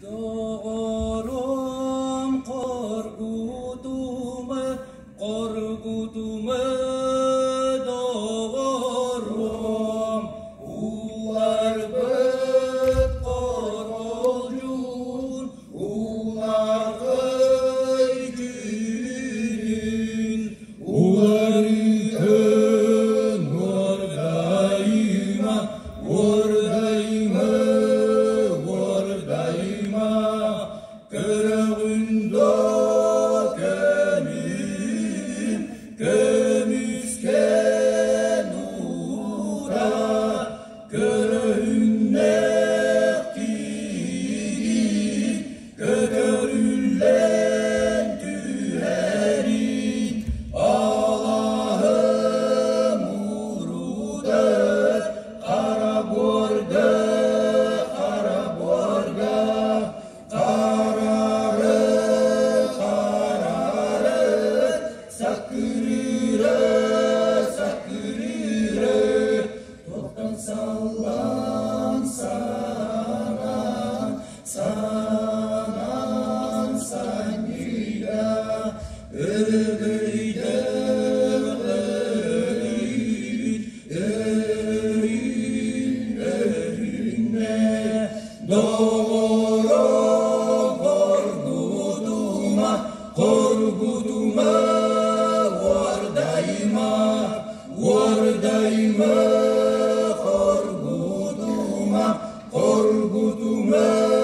Доҕорум хоргутума, хоргутума, доҕорум, уларбыт хоролдьун, улархай дьүһүнүн, уларытын уордайыма, уордайыма, уордайыма, көрөҕүн доо көмүм, көмүскэ нуура, көрөһүннэх тиигин, көтөрүллэн түһэрин, алаһым урутар, хара буорга, хара буорга, харары, харары, саккырыыры, саккырыыры, туохтан саллан санаан, санаан санньыйда, өрөгөйдөөх өрүүн, өрүүн өрүүннэ, доҕоро хоргутума, хоргутума, уордайыма, уордайыма, хоргутума, хоргутума.